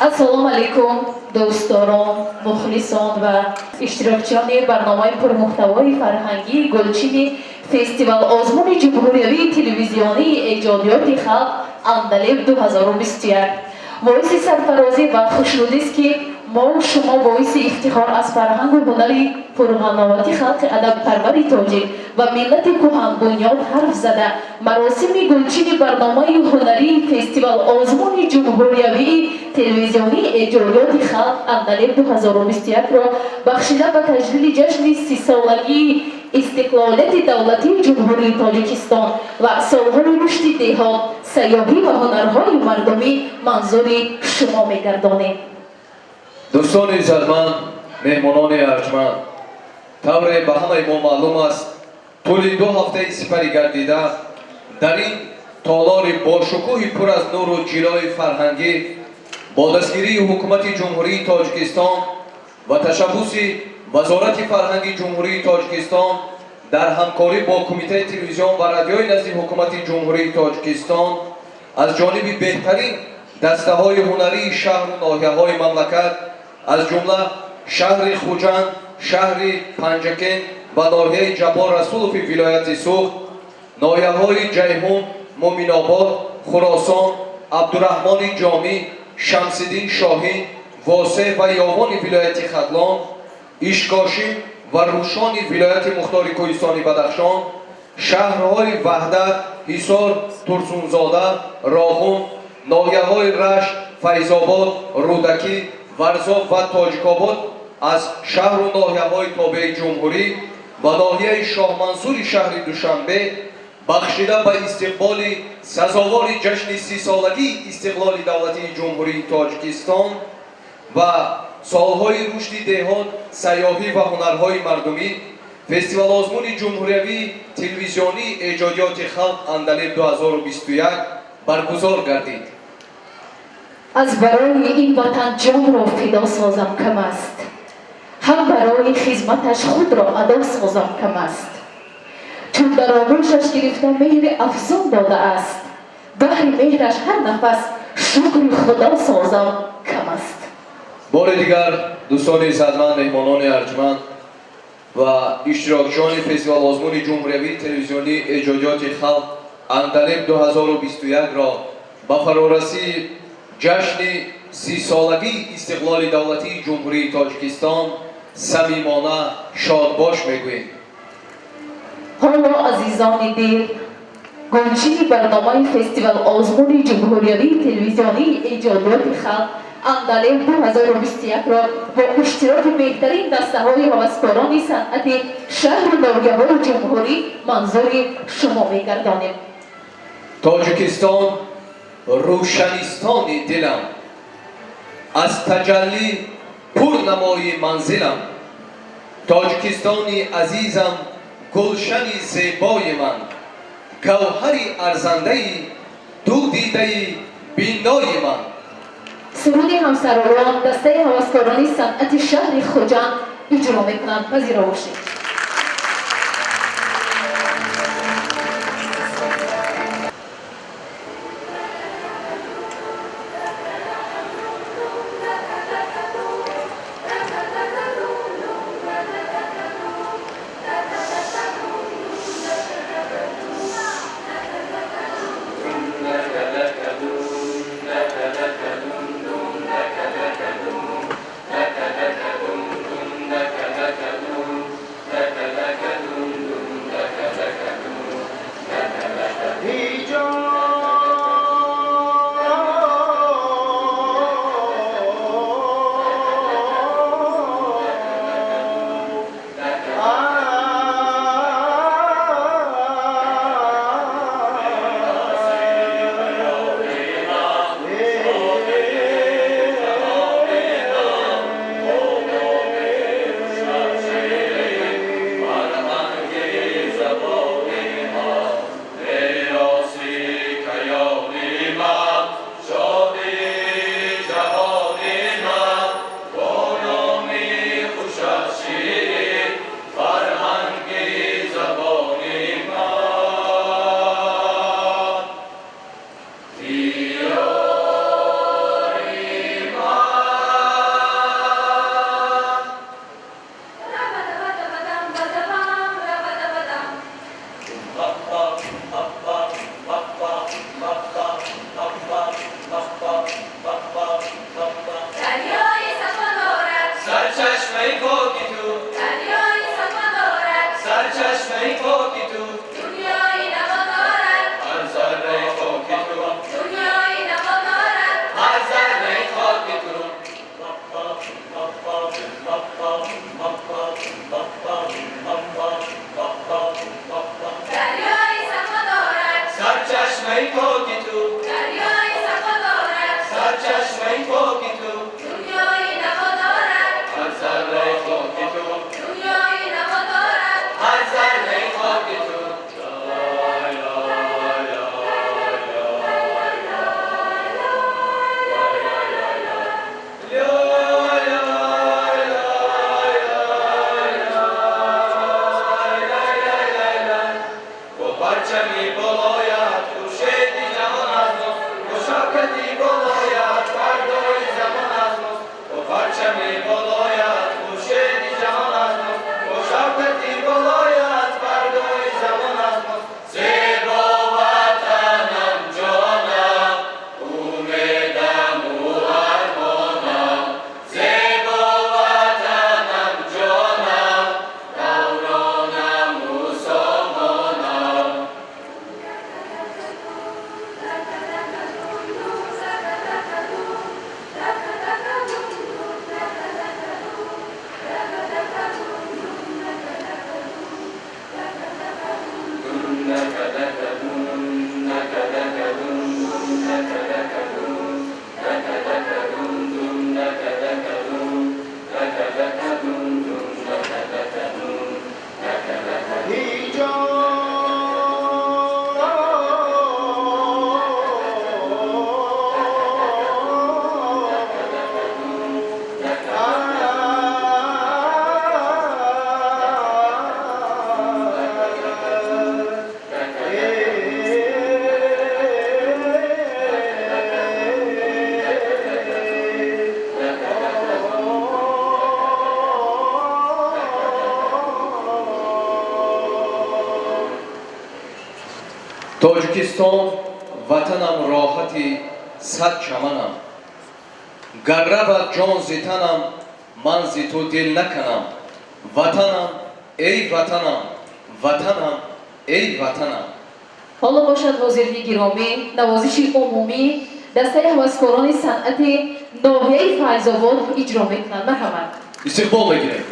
Ассалому алайкум, дӯстдорон, мухлисон ва иштирокчиёни барномаи пурмуҳтавои фарҳангии гулчини фестивал озмуни ҷумҳуриявии телевизионии эҷодиёти халқ Андалеб 2021. Боиси сарфарозӣ ва хушнудист, ки мо шумо боиси ифтихор аз фарҳангу ҳунари пурғановати халқи адабпарвари тоҷик ва миллати кӯҳанбунёд ҳарф зада, маросими гулчини барномаи ҳунарии фестивал озмуни ҷумҳуриявии телевизионии эҷодиёти халқ Андалеб 2021-ро бахшида ба таҷлили ҷашни 30-солагии истиқлолияти давлатии Ҷумҳурии Тоҷикистон ва солҳои рушди деҳот, сайёҳӣ ва ҳунарҳои мардумӣ манзури шумо мегардонем. Дӯстони иззатманд, меҳмонони арҷманд, тавре ба ҳамаи мо маълум аст, тӯли 2 ҳафтаи сипарӣ гардида дар ин толори бошукӯҳи пур аз нуру ҷилои фарҳангӣ бо дастгирии Ҳукумати Ҷумҳурии Тоҷикистон ва ташаббуси Вазорати фарҳанги Ҷумҳурии Тоҷикистон дар ҳамкорӣ бо Кумитаи телевизион ва радиои назди Ҳукумати Ҷумҳурии Тоҷикистон аз ҷониби беҳтарин дастаҳои ҳунарии шаҳру ноҳияҳои мамлакат, аз ҷумла шаҳри Хуҷанд, шаҳри Панҷакент ва ноҳияи Ҷаббор Расулови вилояти Суғд, ноҳияҳои Ҷайҳун, Муъминобод, Хуросон, Абдураҳмони Ҷомӣ, Шамсиддин Шоҳин, Восеъ ва Ёвони вилояти Хатлон, Ишкошим ва Рӯшони вилояти Мухтори Кӯҳистони Бадахшон, шаҳрҳои Ваҳдат, Ҳисор, Турсунзода, Роғун, ноҳияҳои Рашт, Файзобод, Рӯдакӣ, Варзоб ва Тоҷикобод аз шаҳру ноҳияҳои тобеи ҷумҳурӣ ва ноҳияи Шоҳмансури шаҳри Душанбе бахшида ба истиқболи сазовори ҷашни 30-солагии истиқлоли давлатии Ҷумҳурии Тоҷикистон ва солҳои рушди деҳот, сайёҳӣ ва ҳунарҳои мардумӣ фестивалозмуни ҷумҳуриявии телевизионии эҷодиёти халқ Андалеб 2021 баргузор гардид. Аз барои ин ватан ҷонро фидо созам, кам аст, ҳам барои хизматаш худро адо созам, кам аст. Чун дар оғӯшаш гирифта меҳри афзун додааст, баҳри меҳраш ҳар нафас шукри Худо созам, кам аст. Бори дигар, дӯстони иззатманд, меҳмонони арҷманд ва иштирокчиёни фестивалозмуни ҷумҳуриявии телевизионии эҷодиёти халқ Андалеб 2021-ро ба фарорасии ҷашни 30-солагии истиқлоли давлатии Ҷумҳурии Тоҷикистон самимона шодбош мегӯем. Ҳоло, азизони дил, гулчини барномаи фестивал озмуни ҷумҳуриявии телевизионии эҷодиёти халқ Андалеб 2021-ро бо иштироки беҳтарин дастаҳои ҳаваскорони санъати шаҳру ноҳияҳои ҷумҳурӣ манзури шумо мегардонем. Тоҷикистон, рӯшанистони дилам, аз таҷаллӣ пур намои манзилам, Тоҷикистони азизам, гулшани зебои ман, гавҳари арзандаи ду дидаи бинои ман. Суруди ҳамсаророн дастаи ҳаваскорони санъати шаҳри Хуҷанд иҷро мекунанд. Пазиро бошед. Тоҷикистон ватанам, роҳати сад чаманам, гар равад ҷон зи танам, ман зи ту дил наканам. Ватанам, эй ватанам, ватанам, эй ватанам. Ҳоло бошад, ҳозирини гиромӣ, навозиши умумӣ дастаи ҳаваскорони санъати ноҳияи Файзобод иҷро мекунанд. Марҳамат. Истиқбол мегирем.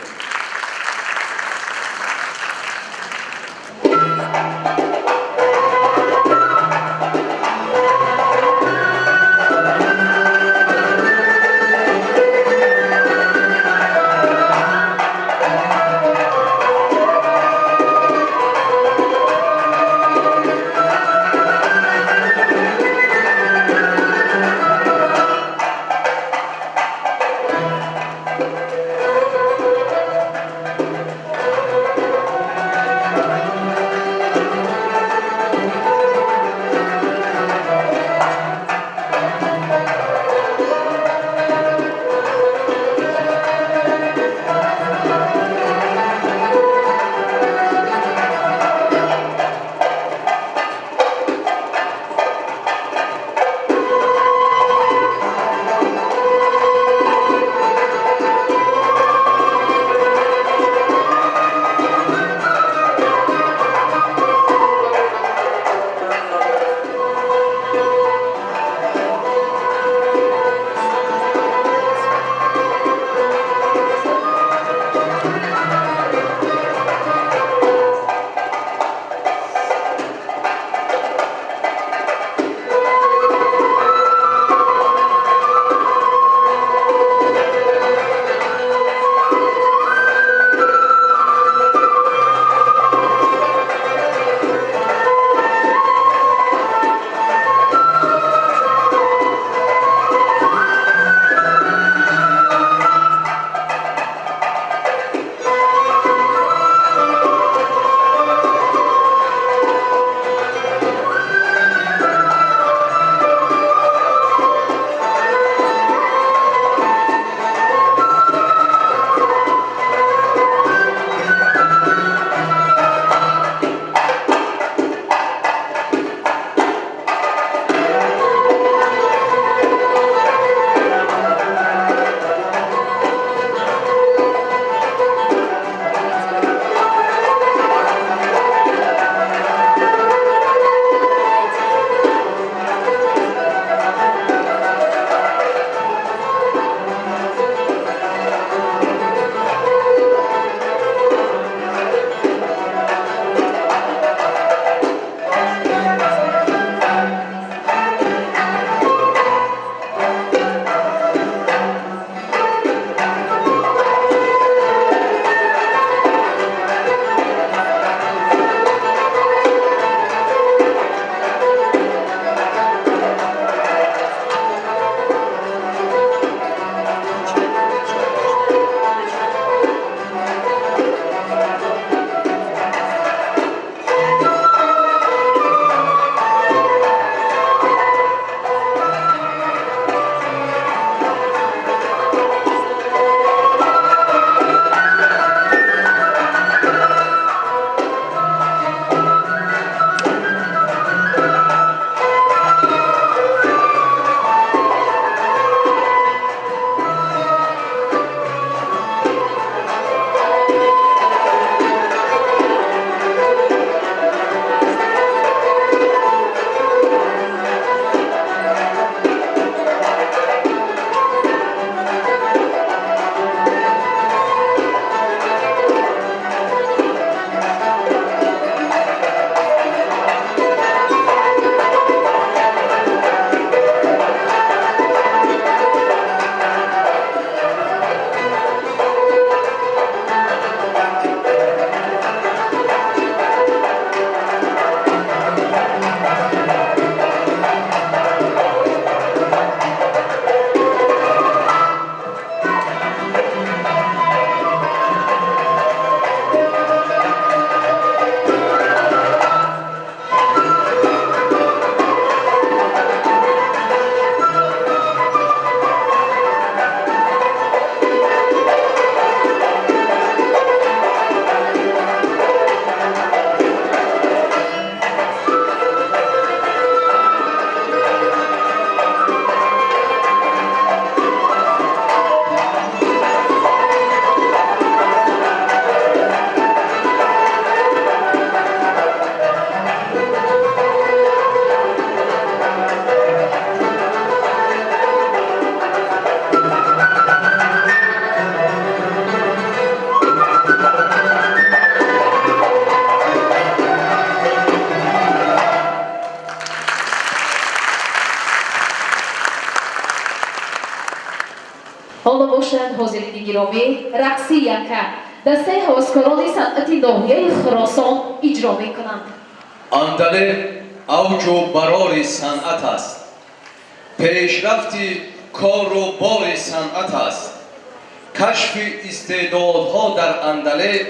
Ҳоло бошад ҳозирини гиромӣ, рақси яка дастаи ҳаваскорони санъати ноҳияи Хуросон иҷро мекунанд. Андалеб авҷу барори санъат аст, пешрафти кору бори санъат аст. Кашфи истеъдодҳо дар Андалеб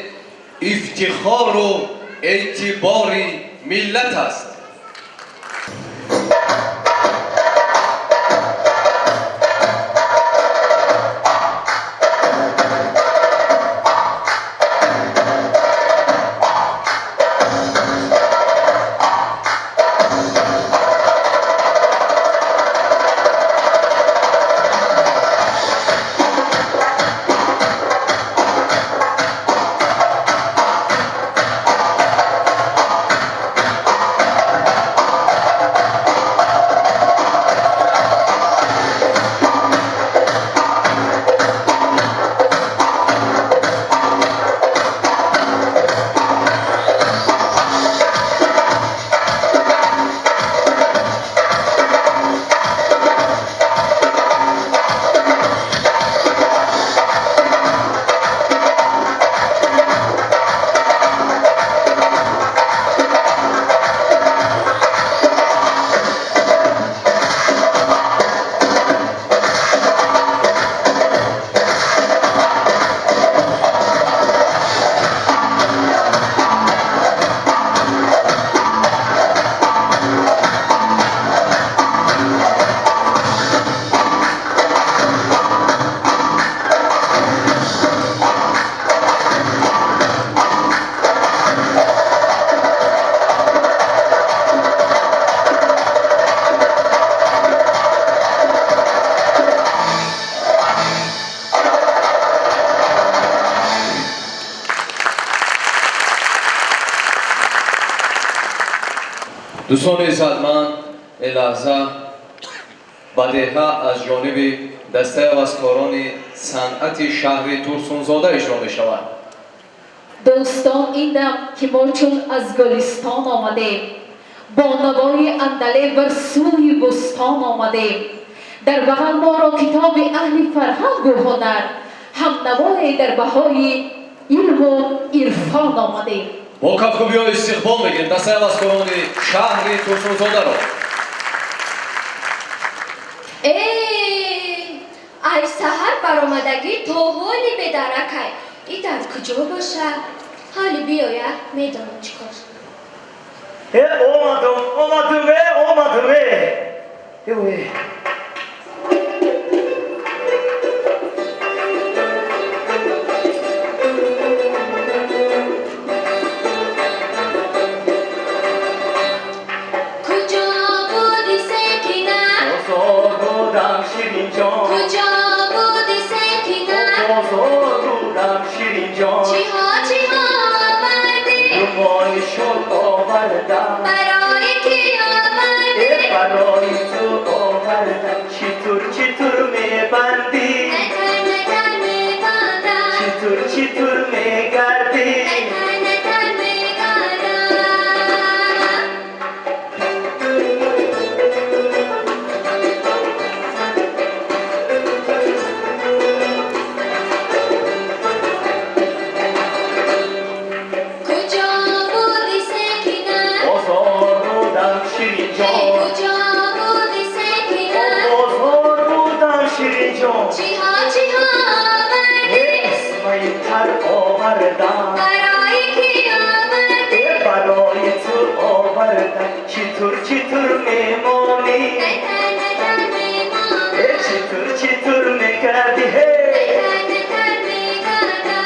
ифтихору эътибори миллат аст. Дӯстони иззатманд, ин лаҳза бадеҳа аз ҷониби дастаи ҳаваскорони санъати шаҳри Турсунзода иҷро мешавад. Дӯстон, ин дам ки мо чун аз Гулистон омадем, бо навои Андалеб бар сӯи бӯстон омадем. Дар бағал моро китоби аҳли фарҳангу ҳунар, ҳамнавое дар баҳои илму ирфон омадем. Бо кафкӯбиҳо истиқбол мегирем дастаи ҳаваскорони шаҳри Турсунзодаро. Эй, ай саҳар баромадагӣ то ҳоли бедаракай. И дар куҷо бошад? Ҳоли биёя, медонам чӣ кор. Э, омадам, омадам, э, омадам, э. Э, ой. Куҷо буди, Секина? Бозор будам, Ширинҷон. Куҷо буди, Секина? Бозор будам, Ширинҷон. Чиҳо, чиҳо овардӣ? Румоли шол овардам. Барои кӣ овардӣ? Э, барои ту овардам. Читур, читур мебандӣ? Натар, натар мебандам. Читур, читур мегардӣ? Натар, натар мегардам. Куҷо буди, Секина? Бозор будам, Ширинҷон. Куҷо буди, Секина? Бозор будам, Ширинҷон. Чиҳо, чиҳо овардӣ? Исмаи тар овардам. Барои кӣ овардӣ? Э, барои ту овардам. Читур, читур мемонӣ? Натар, натар мемонам. Э, читур, читур мегардӣ? Ҳей! Натар, натар мегардам.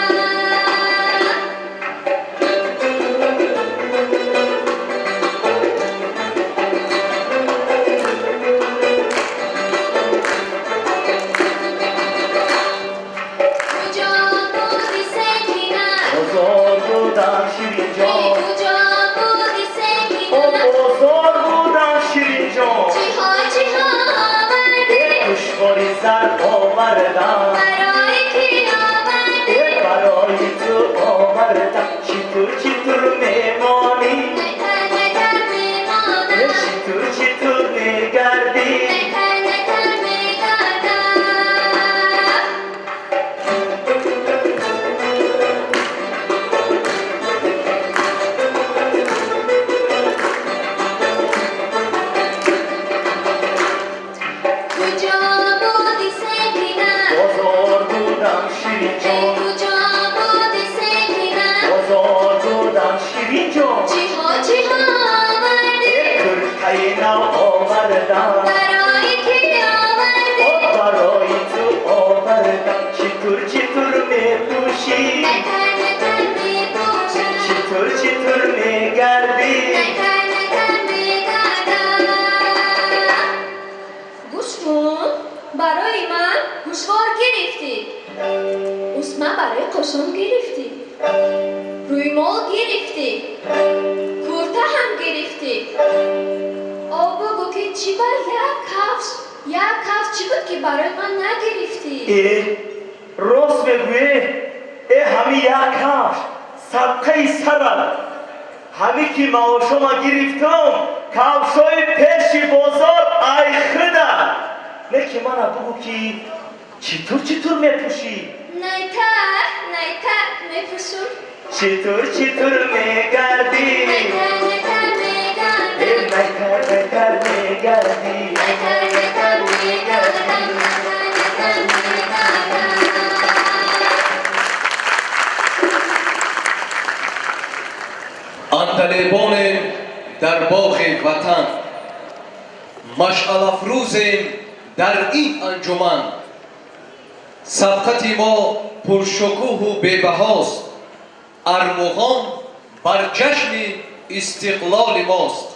Куҷо буди, Секина? Бозор будам, Ширинҷон. Куҷо буди, Секина? Бозор будам, Ширинҷон. Чиҳо, чиҳо овардӣ? Гӯшвори зар овардам. Читур читур мепӯшӣ, Найтар найтар мепӯшам. Читур читур мегардӣ. Найтар найтар мегардам. Гӯш кун, барои ман гӯшвор гирифтӣ. Усма барои қошон гирифтӣ. Рӯймол гирифтӣ. Курта ҳам гирифтӣ. О, бугӯ ки чӣ ба як кафш, як кафш чӣ буд ки барои ман нагирифтӣ? Э, рост мегӯӣ. Э, ҳами як кафш садқаи сарат. Ҳами ки маошома гирифтам, кафшои пеши бозор ай худа. Не ки мана бугӯ ки читур читур мепӯшӣ? Найтар, найтар мепӯшум. Читур читур мегардӣ. Найтар, найтар Э, мегардам. Найтар найтар мегардӣ. Найтар, найтар мегардам. Найтар, найтар мегардам. Андалебонем дар боғи ватан, машъалафрӯзем дар ин анҷуман. Сабқати мо пуршукӯҳу бебаҳост, армуғон бар ҷашни истиқлоли мост.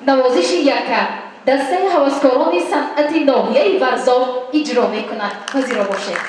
Навозиши яка дастаи ҳаваскорони санъати ноҳияи Варзоб иҷро мекунад. Пазиро бошед.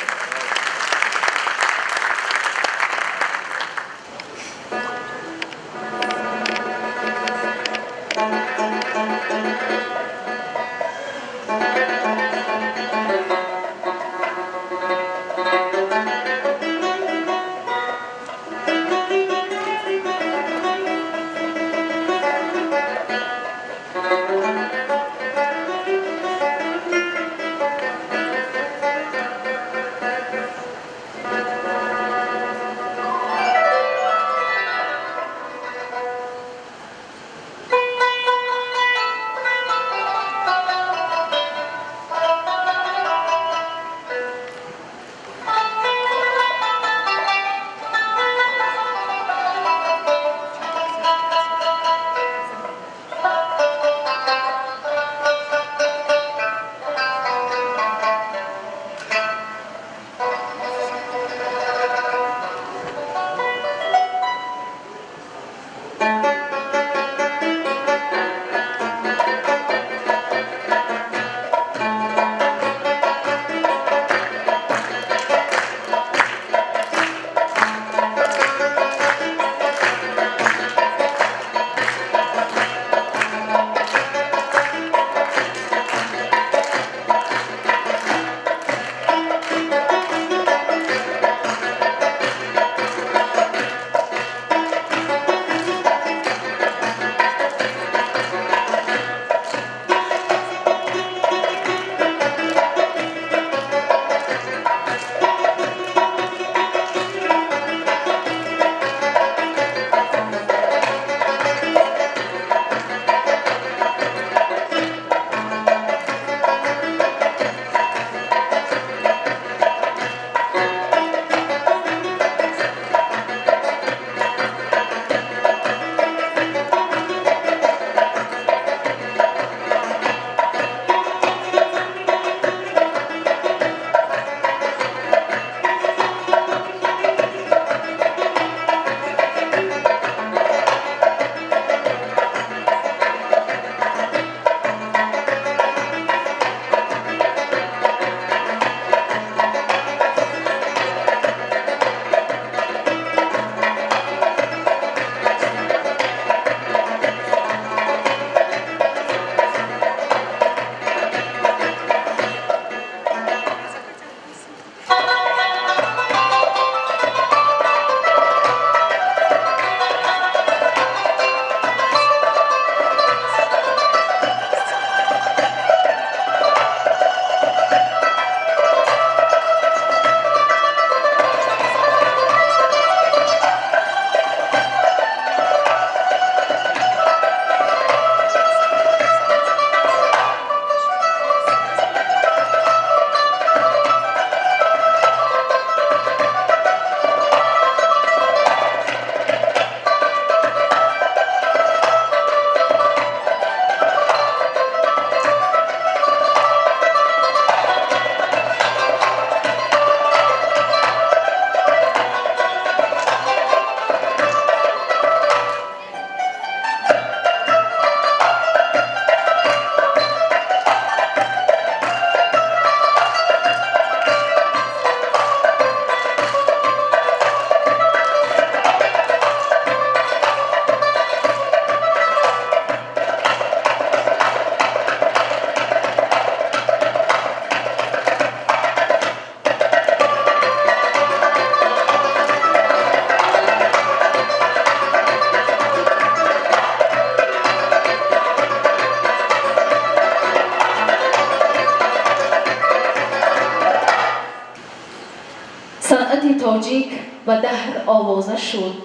Санъати тоҷик ба даҳр овоза шуд,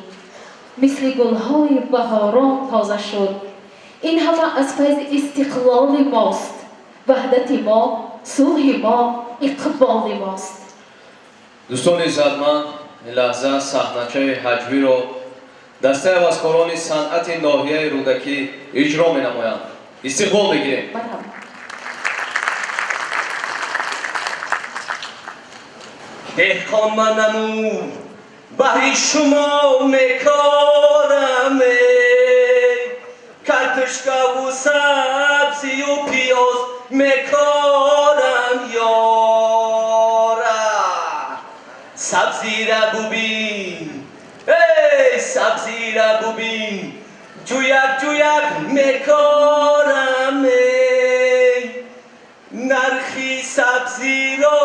мисли гулҳои баҳорон тоза шуд. Ин ҳама аз файзи истиқлоли мост, ваҳдати мо, сулҳи мо, иқболи мост. Дӯстони иззатманд, ин лаҳза саҳначаи ҳаҷвиро дастаи ҳаваскорони санъати ноҳияи Рӯдакӣ иҷро менамоянд. Истиқбол мегирем. Марҳабо. Деҳқон манаму баҳри шумо мекорам, картошкаву сабзию пиёз мекорам, ёра. Сабзира бубин, эй, сабзира бубин, ҷӯяк ҷӯяк мекорам, эй. Нархи сабзиро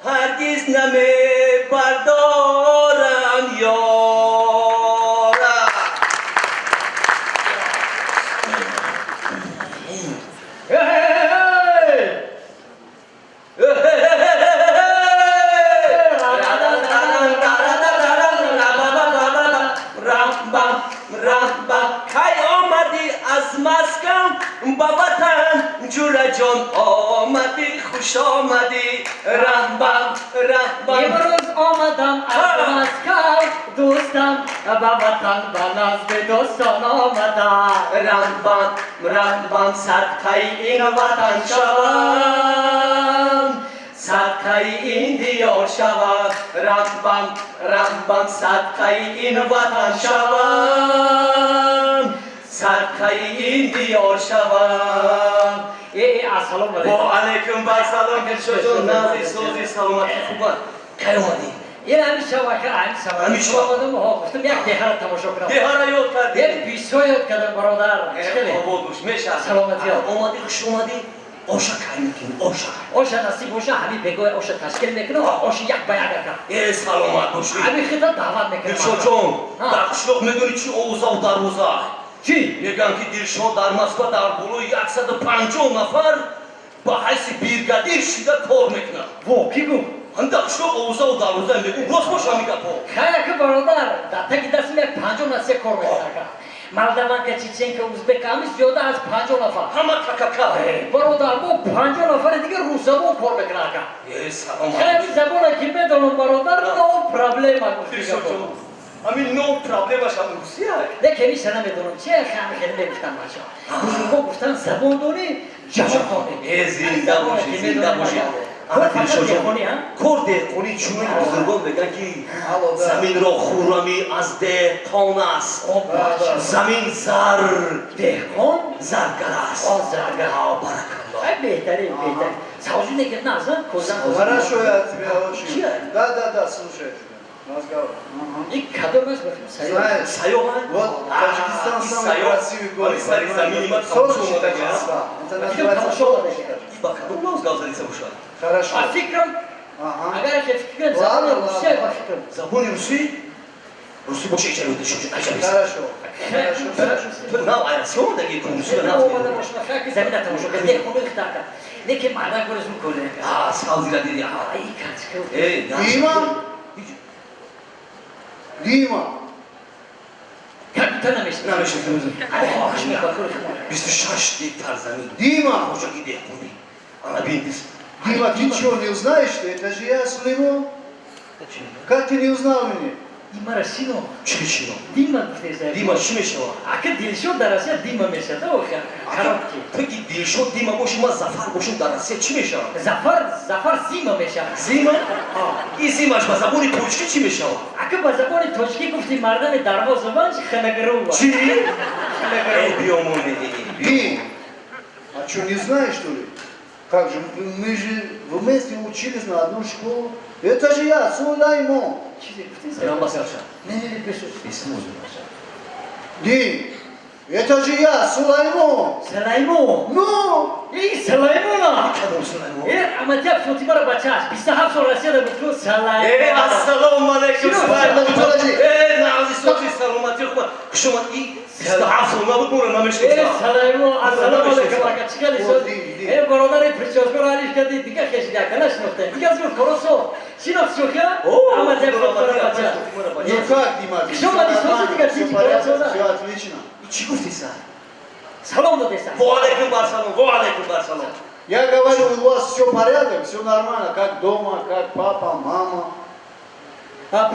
ҳаргиз намебардорам, ёра. Кай омадӣ аз Маскав ба ватан, ҷураҷон, омадӣ, хуш омадӣ, раҳбам, раҳбам. Имрӯз омадам аз Москав, дӯстам, ба ватан, ба назди дӯстон омадам. Раҳбам, раҳбам, садқаи ин ватан шавам, садқаи ин диёр шавам, раҳбам, раҳбам, садқаи ин ватан шавам, садқаи ин диёр шавам. Э, ассалому алайкум. Ва алайкум ассалом, Дилшодҷон, нази сози, саломатӣ, хубанд? Кай омадӣ? Ин ҳамин шав, ака, ҳамин шав. Ҳамин шав. Омадам, ҳо, гуфтам як деҳара тамошо кунам. Деҳара ёд кардӣ? Як бисёр ёд кардам, бародар. Хеле. Обод бош, мешавад. Саломатӣ. Омадӣ, хуш омадӣ. Оша кай мекунӣ, оша? Оша насиб боша, ҳамин бегоҳ оша ташкил мекунам, оши як ба як, ака. Э, саломат бошӣ. Ҳамин хита даъват мекунам. Дилшодҷон, дар қишлоқ медонӣ чӣ овозаву дарвоза? Чӣ? Мегӯянд, ки Дилшод дар Москва дар болои 150 нафар ба ҳайси бригадир шида кор мекунад. Во, кӣ гуфт? Ҳамин дар қишлоқ овозаву дарвоза мегӯ, рост боша ҳамин гапҳо? Хай, ака, бародар, дар таги дастим як 50 нафар кор мекунад, ака. Молдаванка, чеченка, узбека, ҳамин зиёда аз 50 нафар. Ҳама какака. Бародар, мо 50 нафари дигар русзабон кор мекунад, ака. Э, саломат. Хай, ҳамин забона ки медонам, бародар, но проблема, гуфти. Дилшодҷон, ҳамин но проблемаш ҳам русия. Лекин ҳамиша намедонам чи, ҳами хеле мегуфтам бачаҳо. Бузургҳо гуфтан: забон донӣ, ҷаҳон донӣ. Э, зинда бошӣ, зинда бошӣ. Ана, Дилшодҷон, кор деҳқонӣ, чунин бузургон мегӯянд, ки заминро хуррамӣ аз деҳқон аст, замин зар Деҳқон заргар аст. О, заргар. Баракалло. Ай, беҳтарин, беҳтарин. Савзу некет назан козан. Хорошо, я тебя очень. Чья? Да, да, да, слушай тебя. Разговор. Ин кадом аст, бахим сайёҳ? Знаешь, Сайёҳ. вот Таджикистан самый красивый город. Сари замини ма. Сочи, Таджикистан. Это называется Сочи. Ба кадом лавз гап задиса бошад? Хорошо. Ба фикрам, агар ки фикрам, забони русия, ба фикрам. Забони русӣ, русӣ боша, ичари. Хорошо. Хорошо. Хорошо. Ту нав ай Россия омадаги, русия нав. Омада бошма, хаки замина тамошо кард, деҳқону ихтака. Лекин мардак боризм кӯле. А, савзира диди. Ай, качка. Эй. Дима? Дима! Как будто намешнасам. Намешнасам. Ай, хоҳиш мекунам, кори худо. 26 гектар замин. Дима! Хоҷаги деҳқонӣ, ана бин. Дима, ты что, не узнаешь, что это же я, Сулейман? Как ты не узнал меня? Димара шино. Чӣ шино? Дима гуфтеса. Дима чӣ мешавад? Ака, Дилшод дар Россия Дима мешавад, охир. Короткий. Ту ки Дилшод Дима боши, ман Зафар бошам, дар Россия чӣ мешавад? Зафар, Зафар Зима мешавад. Зима? Ин зимаш ба забони тоҷикӣ чӣ мешавад? Ака, ба забони тоҷикӣ гуфти мардами дарвозабан ханагрува. Чӣ? Эй, биёмоне. Дим, а что, не знаешь, что ли? Как же, мы же вместе учились на одну школу. Это же я, Сулейман. Чизе гуфтеса? Салам басарша. Не, не, не, бесуз. Дим, это же я, Сулейман. Сулаймон. Ну, Эй, Сулаймона. Кадом Сулаймон? Э, аматия Фотимара бачааш. 27 сол Россияда буд ку Сулаймон. Э, ассалому алайкум, Сулаймон. Подожди. Э, нази сози, саломатӣ, хуба, хуш омад. И 27 сол набуд, моро Э, намешносам. Сулаймон, ассалому алайкум, ака, чӣ кали соз? Ди, ди. Э, бародари прическаро алиш кардӣ, дига хешида, ака, нашинохтем. Дига зур коросо. Шинос шуха? О, Ама зеб бача. Ну как, Дима? Что, Мадис, Всё тоже ты всё говоришь, порядок, да? всё отлично. Чӣ гуфти са? Салом додеса. Ва алайкум барсалом, ва алайкум барсалом. Я говорю, у вас все порядок, все нормально, как дома, как папа, мама. А,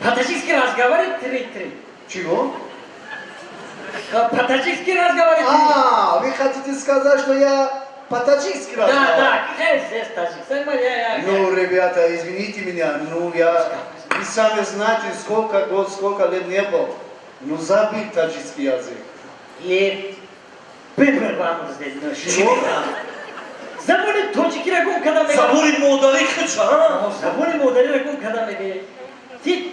по-таджикски разговаривает три-три. Чего? По-таджикски разговаривает три. А, вы хотите сказать, что я по-таджикски Да, разговариваю? да, какая здесь таджик? Ну, ребята, извините меня, ну я... Вы сами знаете, сколько год, сколько лет не был. Ну, забыл таджикский язык. И выбор вам здесь. Чего? Забони тоҷикиро гум када мега. Забони модари худша, а? Забони модариро гум када мега. Ты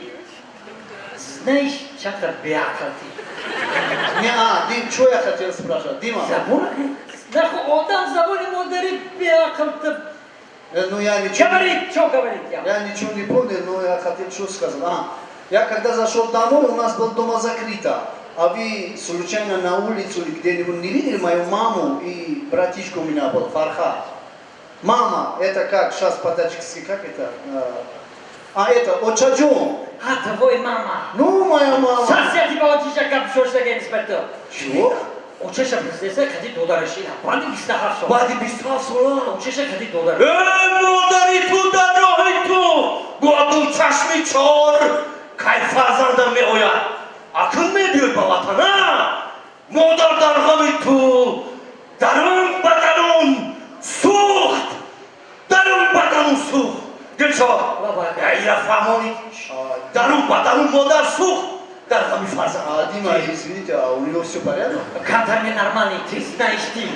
знаешь, чақар беақл ты. Не, а, Дим, что я хотел спрашивать? Дима, Забон, нахуй одам забони модари беақл ты. Ну я ничего... Говорит, что говорит я? Я ничего не понял, но я хотел что сказать. А, я когда зашел домой, у нас был дома закрыто. А вы случайно на улицу или где-нибудь не видели мою маму и братишку у меня был, Фархад? Мама, это как, сейчас по-таджикски, как это? А, это, Очаджон. А, твой мама. Ну, моя мама. Сейчас я тебя очиша кап шошага нисбат. Чего? Очаша президента кади додараши. Баъди 27 сол. Баъди 27 сола. Очаша кади додар. Э, модари ту дар роҳи ту бо ду чашми чор кай фарзандам меояд, акл мебиёй ба ватана. Модар дар ғами ту дарун ба дарун сӯхт, дарун ба дарун сӯхт. Дилшод, ира фаҳмонӣ, дарун ба дарун модар сӯхт дар ғами фарзанд. А, Дима, извините, а у него все порядок? Камтар нормальный, ты знаешь ты.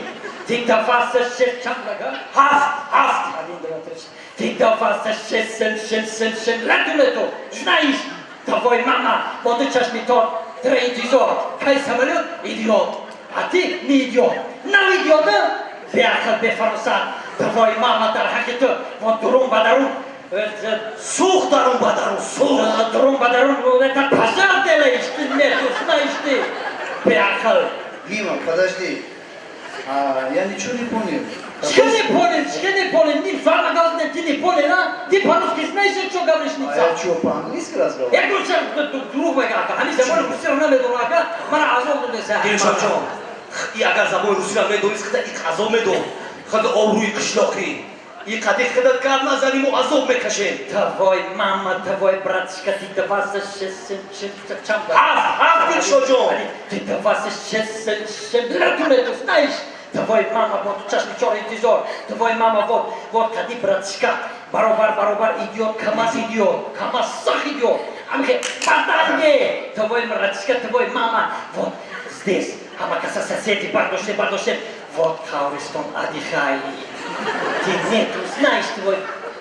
Ты 26 чанд лага? Ҳафт, ҳафт. Один, два, три, четыре. Ты 26, семь, семь, семь, семь, лету, знаешь, твой мама, вот ты чашми тор, три интизор, кай самолет, идиот. А ты не идиот. На идиот, да? Беақл, бефаросат. Твой мама дар ҳақи ту, вот дурун ба дарун, Сӯхт, дарун ба дарун сӯхт. Дурун ба дарун, это пожар делаешь, ты нету, знаешь ты, беақл. Дима, подожди. А, я ничего не понял. Чё не понял, чё не понял, не фармакоз, ты не понял, а? Ты по-русски знаешь, что говоришь, не А я что, по-английски разговариваю? Я говорю, что дурӯғ мега, ака. Ҳамин забони русиро намедонам, ака. Мара азоб додеса. Дилшодҷон, и агар забони русиро медонист, хида ик азоб медод. Хида обрӯи қишлоқӣ и қади хида гап назанӣ, мо азоб мекашем. Твой мама, твой братишка, ты 26, семь, семь, чанд? Ҳафт, ҳафт, Дилшодҷон. Ты 26, семь, семь, лету, лету, знаешь? Твой мама, вот чашми чор интизор. Твой мама, вот, вот, кади братишка. Баробар, баробар, идиот, КамАЗ идиот, КамАЗ сах идиот. Амхе, паданге! Твой братишка, твой мама, вот здесь. Ама каса соседи, бардоште, бардоште. Вот, Хауристон, отдыхай. Ты нету, знаешь, твой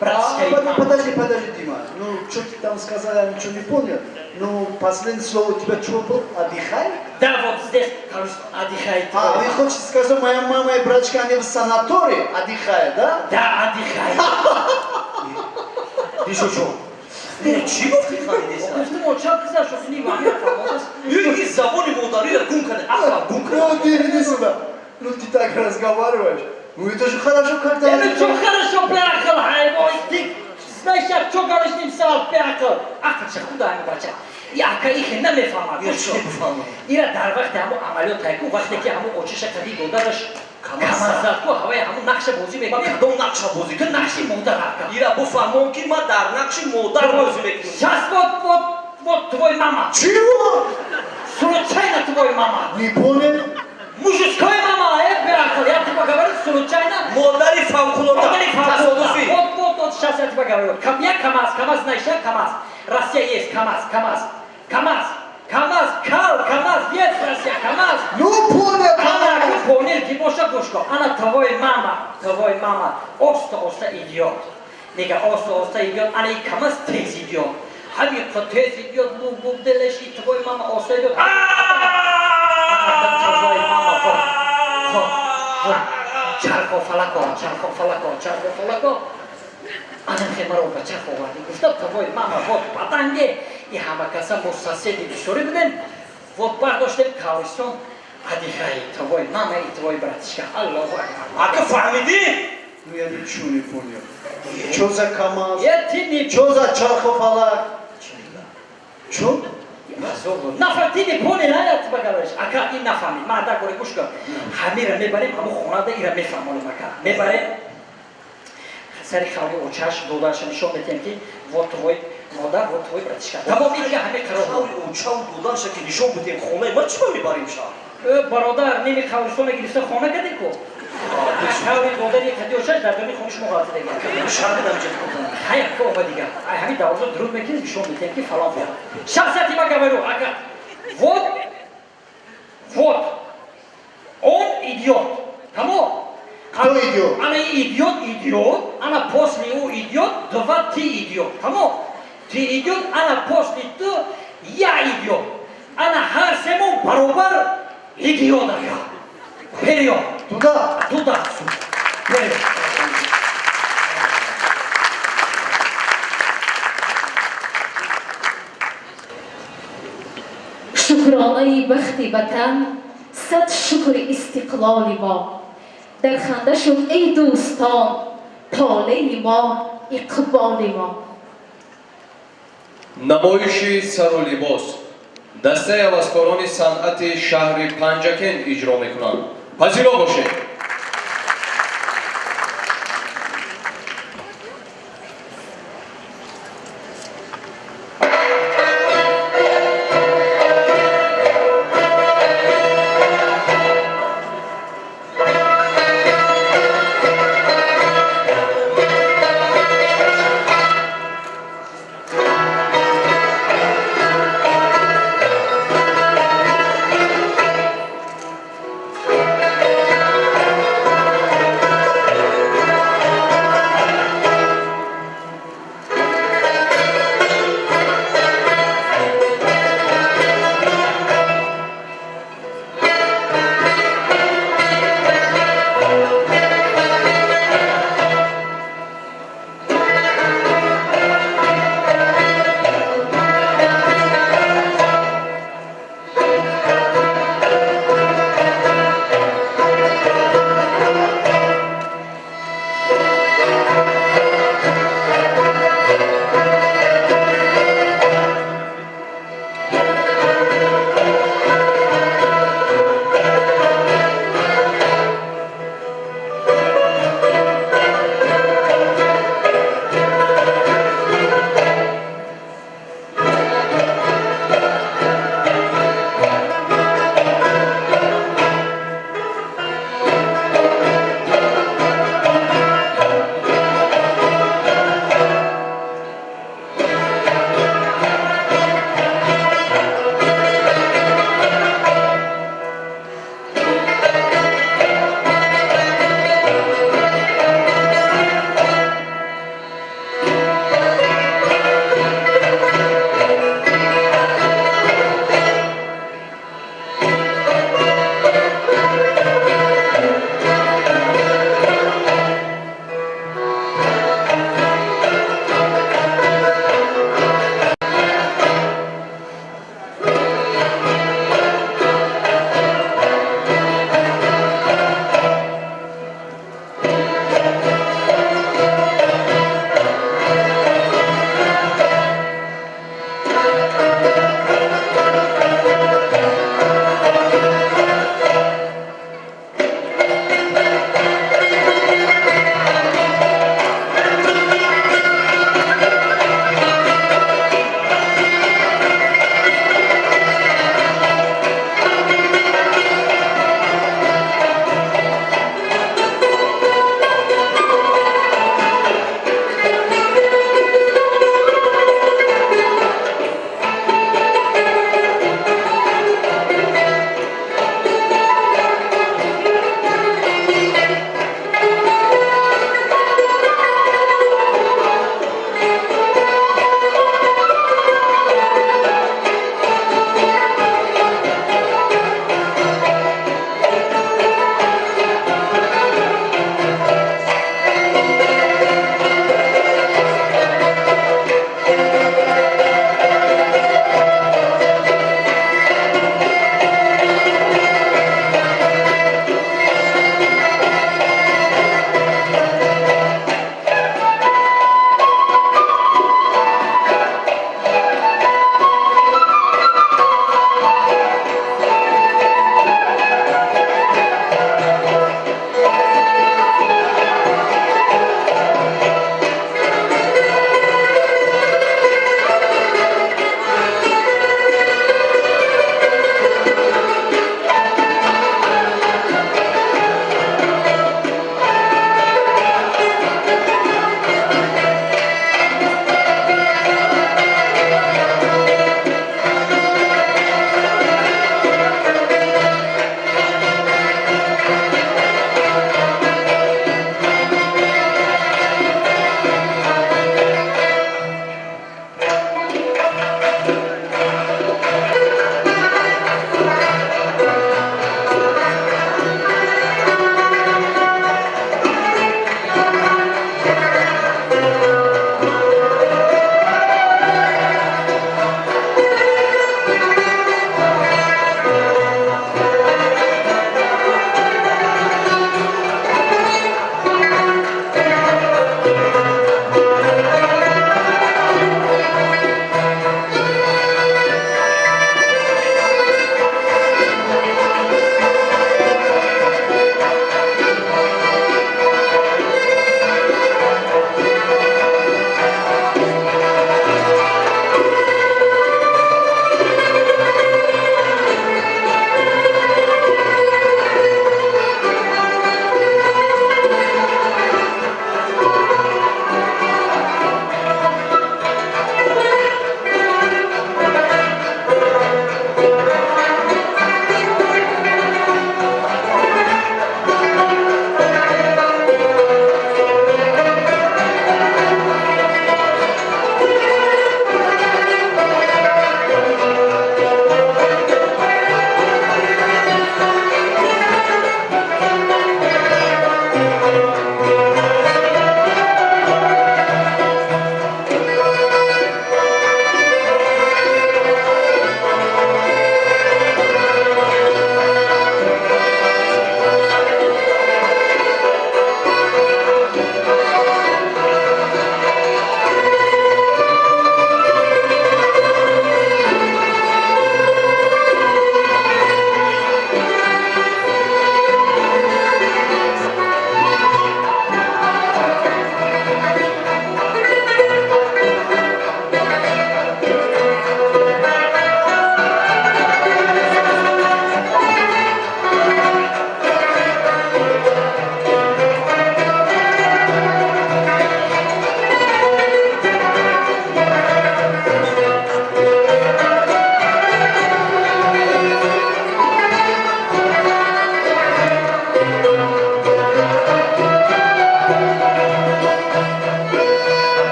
братишка А, и мама. Подожди, подожди, Дима. Ну, что ты там сказал, я ничего не понял. Ну, последнее слово у тебя что было? Отдыхай? Да, вот здесь, Хауристон, отдыхай. А, Твой вы хотите сказать, моя мама и братишка, они в санатории отдыхают, да? Да, отдыхай. Дилшодҷон, не чӣ гуфти, фаҳмидеса? Гуфтам, очам киза, что ни вам фаҳмодас. И забони модариро гум карда, ақлам гум карда. Ну, Дима, иди сюда. Ну, ты так разговариваешь. Ну, это же хорошо, когда... Ну что хорошо, беақл, ҳайвон, ты знаешь, я что говоришь, ним сал, беақл. Ақл ча худа ҳами бача. И ака ихе намефаҳмад. Ё чӣ бифаҳмад? Ира дар вақти ҳамо амалиёт ҳайку, вақте ки ҳамо очиша кади додараш Камаз ку ҳаваи ҳамо нақша бозӣ Ман мекунем. кадом нақша бозӣ? Ту нақши модар, ака. Ира буфаҳмон, ки ман дар нақши модар бозӣ мекунам. Сейчас вот, вот, вот твой мама. Чего? Случайно твой мама. Не понял? Мужской мама, беақл, я тебе говорю, случайно. Модари фавқулода. Модари фавқулода. Тасодуфӣ. Вот, вот, вот, сейчас я тебе говорю. Я КамАЗ, КамАЗ, знаешь, я КамАЗ. Россия есть, КамАЗ, КамАЗ. КамАЗ, КамАЗ, Кал, КамАЗ, есть Россия, КамАЗ. Ну, понял, Ана, понял. Понял, ки боша, гӯш кун. Ана твой мама, оста, оста идет. Нега оста, оста идет, ана и КамАЗ тез идет. Ҳамин тез идет, бук, бук, делаешь, и твой мама оста идет. Ана твой мама, вот, вот, вот. Чархо фалако, чархо фалако, чархо фалако. Ана хемаро ба чарх оварди. Гуфта, твой мама, вот, паданге. И ҳама каса мо соседи бисёрӣ будем. Вот бардоштем, Кавристон, отдыхай, твой мама и твой братишка. Аллоху акбар. Ака, фаҳмидӣ? Ну, я ничего не понял. Что за КамАЗ? Я ты не Что за чархофалак? Что? Нафар ты не понял, а я тебе говоришь. Ака, ин нафаҳмид. Ман дар горе гӯш кун. Ҳамира мебарем, ҳамун хонада ира мефаҳмонем, ака. Мебарем. Сари хавли очаш додаша нишон медиҳем, ки вот твой модар, вот твой братишка. Тамом, ин дига ҳаме қарор. Хавли очаву додаша ки нишон бидем, хонаи ман чӣ ба мебарем ша? Бародар, ними қабристона гирифта хона каде ку. Хавли додари қади очаш дар доми хони шумо ғалати дега. Шарми намҷа. Хай, ака, ома дига. Ай ҳами дарвоза дуруд мекунем, нишон медиҳем, ки фалон фалон. Шахсияти ма говорю, ака. Вот, вот. Он идиот. Тамом. Кто идиот? Ана идиот, идиот. Ана после у идиот, два ты идиот. Тамом. Ты идиот, ана после ты, я идиот. Ана ҳар семон баробар идиот, ака. Вперед. Туда. Туда. Вперед. Шукронаи бахти ватан, сад шукри истиқлоли мо. Дар ханда шуд, эй дӯстон, толеи мо, иқболи мо. Намоиши сару либос дастаи ҳаваскорони санъати шаҳри Панҷакент иҷро мекунанд. Пазиро бошед. Thank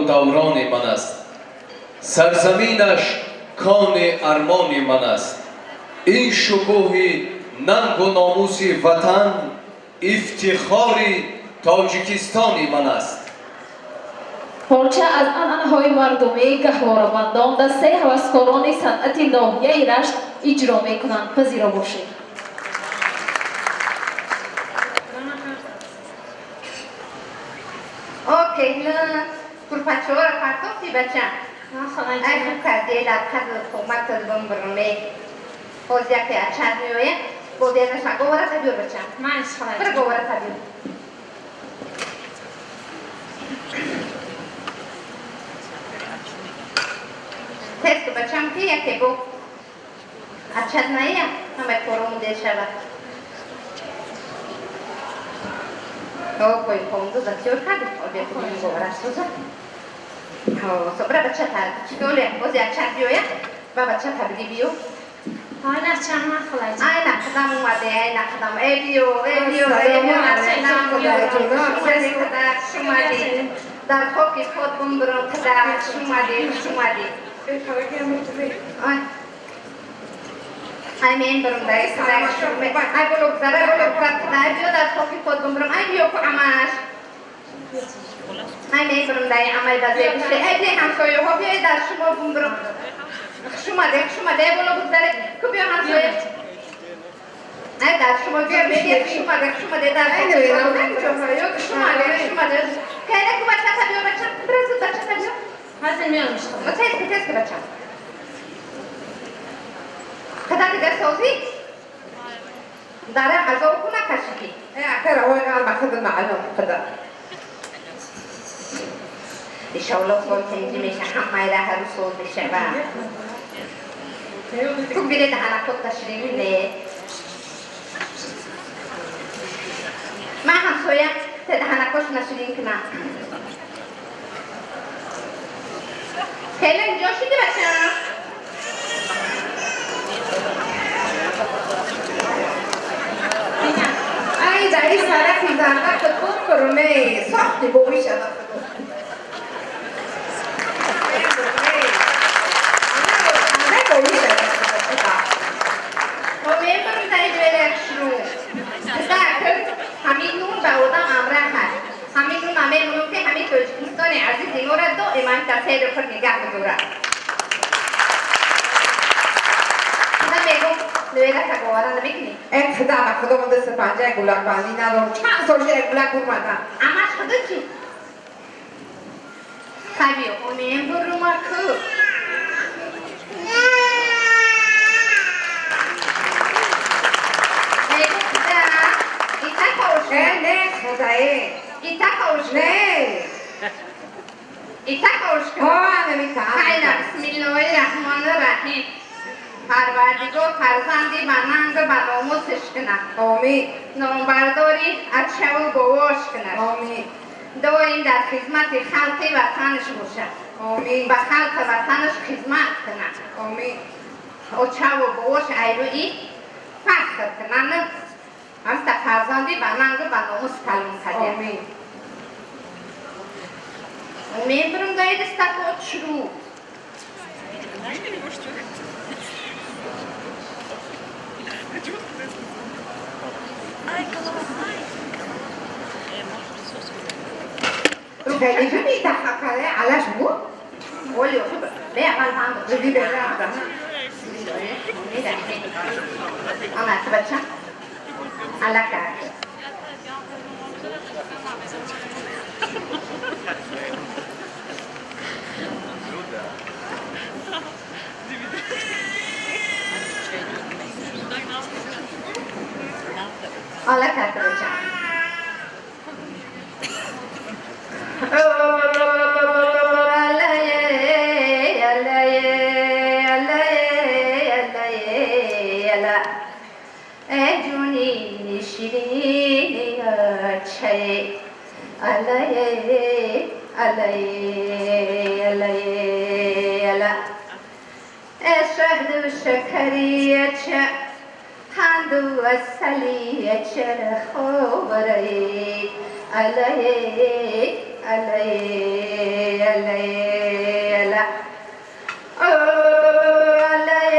даврони ман аст. Сарзаминаш кони армони ман аст. Ин шукӯҳи нангу номуси ватан, ифтихори Тоҷикистони ман аст. Порча аз анъанаҳои мардумии гаҳворабандон дастаи ҳаваскорони санъати ноҳияи Рашт иҷро мекунанд. Пазиро бошед. Окей, курпачора партофти, бачам? Ай, хуб кардӣ, лабқад кӯмак бумбурме. Ҳоз яке ачад меоя, бо дернаша говарата биёр, бачам. Бира, говарата биёр. Тез ку, бачам, ки яке бо ачад наия, ҳамаи корому дер шавад. О, кой хонду затёр карди, обия кунем говара соза. Бира, бачата, чиколе, бози ачад биёя, ба бачата биди биё. Ай, нақдам омаде, ай нақдам, э биё, э биё, э биё, қадар шумади. Дар хоки худ бумбурум, қадар шумади, шумади. Ай. Ай, мен бурум дай, қадар шуме. Ай, боло гузара, боло гузар, қадар биё, дар хоки худ бумбурум. Ай, биё ку амаш. Ай, мен бурум дай, амай базе бише. Ай, биё ҳамсояҳо, биё дар шумо бумбурум. Хушумаде, хушумаде, боло гузаре. Ку биё ҳамсоя. Ай, дар шумо биё, биё, хушумаде, хушумаде, дар хоки худ бумбурум. Хушумаде, хушумаде. Кайна ку бачата биё, бача. Бира зуд бачата биё. Тез ку, тез ку, бача. Қадар дигар созӣ? Дара азоб ку накашидӣ. Иншоалло, сол тинҷӣ меша, ҳамаи раҳару соз мешава. Ту бире даҳанакот ташриф не. Ман ҳамсоя те даҳанакош наширин кунам. Хеле инҷо шиди, бачам? Ай, дар ин сараки зардака кун курме, сохти бовӣ шава худо. Бовӣ шава худо. Мебарам дар ҷояшру. Ҳамин нун ба одам амра ҳаст. Ҳамин нун мемонам, ки ҳамин Тоҷикистони азизи моро доиман дар сайру фир нигаҳ бидорад. Худа мегум, нуерака бовара намекунӣ? Э, худо, ба худо, ман даст панҷа гулак бандӣ надорам. Чанд сол шуд як гулак бурмадам. Амаш худо чӣ? Хаби, омем бурума ку. Мегум, худа, итака Э, не, худо, э. Итака ушка. Не. Итака ушка. Ҳо, намитам. Хайна, бисмиллоҳи раҳмони раҳим. Парвардигор фарзанди ба нангу ба номусш кунад. Омин. Номбардори ачаву бовош кунад. Омин. Доим дар хизмати халқи ватанаш бошад. Омин. Ба халқи ватанаш хизмат кунад. Омин. Очаву бовош айрӯи фахр кунанд. Ҳамта фарзанди ба нангу ба номус калон кардем. Омин. Мебарам даи дастакот шурӯъ. Хеле митахакаре алаш бу? Оли, бе аввал ҳам. Биби берада. Ана, бача. Алака. Алака, бача. ҷони ширини ачае, алае, алае, алае, ала, шаҳду шакари ача, қанду асали ачара хобарае, алае. алай алай ала алай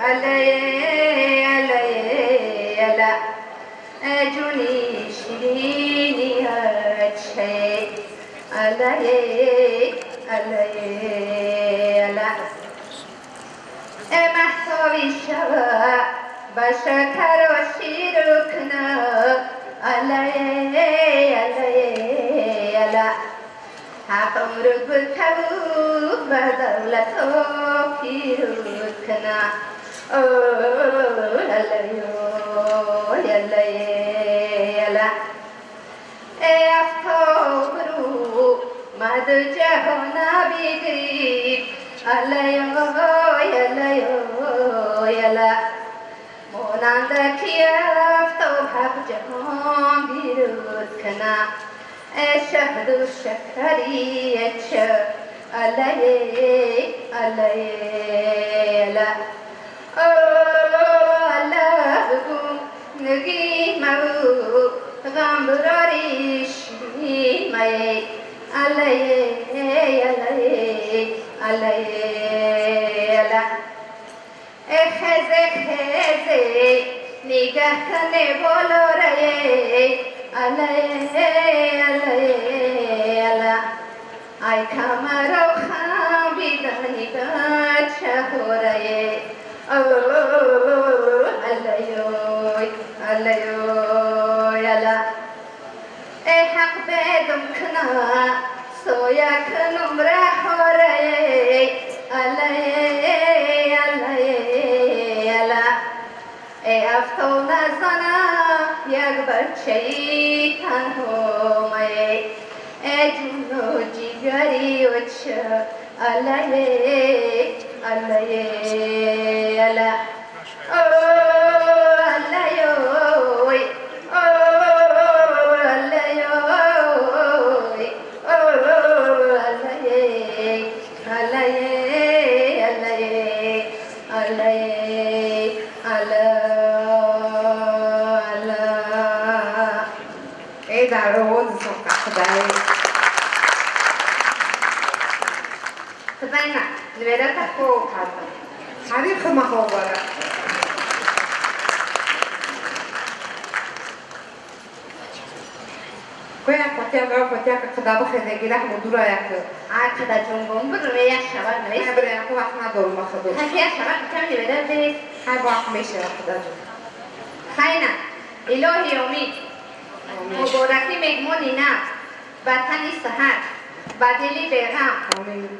алай алай ала جونی شیرینی اچھے علی علی علی مهتابی شب بشکر و شیر کنا علی علی علی حق عمر گل کبود و دولت و پیروز کنا مد جهان بگریب علی علی علی مانند کی افتاب حق جهان بیروز کنا شهد و شکری چه علی علی علی الله بگو نگی مو غم براری شیرین می علی علی علی علی خزه خزه نگه کنه بالا ری علی علی علی ای کمر خم بیدانی بچه هوری علی علی علی ای حق بدم کنا سویا کنم رهوری علی علی علی ای افتو نزنم یک بچه تنها می ای جون و جیگری و چه علی علی علی الهی امید مبارکی مهمونی نه وطنی صحت و دلی بیغم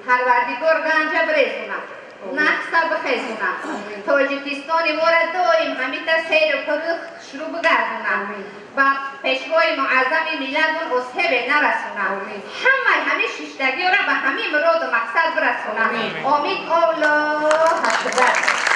پروردگار گنج برسونم نقص بخیزونم تاجیکستان ما را دائم همیتا سیر و پروخ شروع بگردونم و پیشوای معظم ملتمون اسهبه نرسونم همه همه شیشتگی را به همه مراد و مقصد برسونم. آمین. الله اکبر.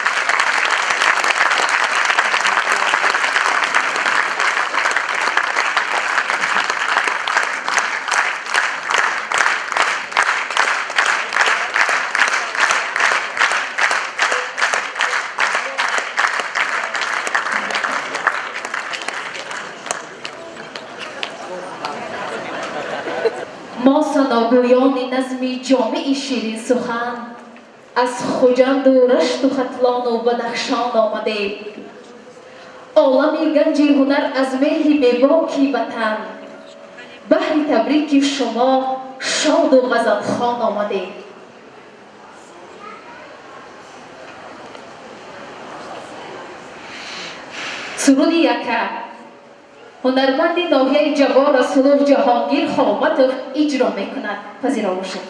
ما ثناگویان نظم جامع شیرین سخن از خجند و رشت و ختلان و بدخشان آمده. عالم گنج هنر از مهر بیباکی وطن بهر تبریک شما شاد و غزلخوان آمده. سرود یکه هنرمند ناحیه جبار رسولов جهانگیر خامتов اجرا میکند. پذیرا باشید.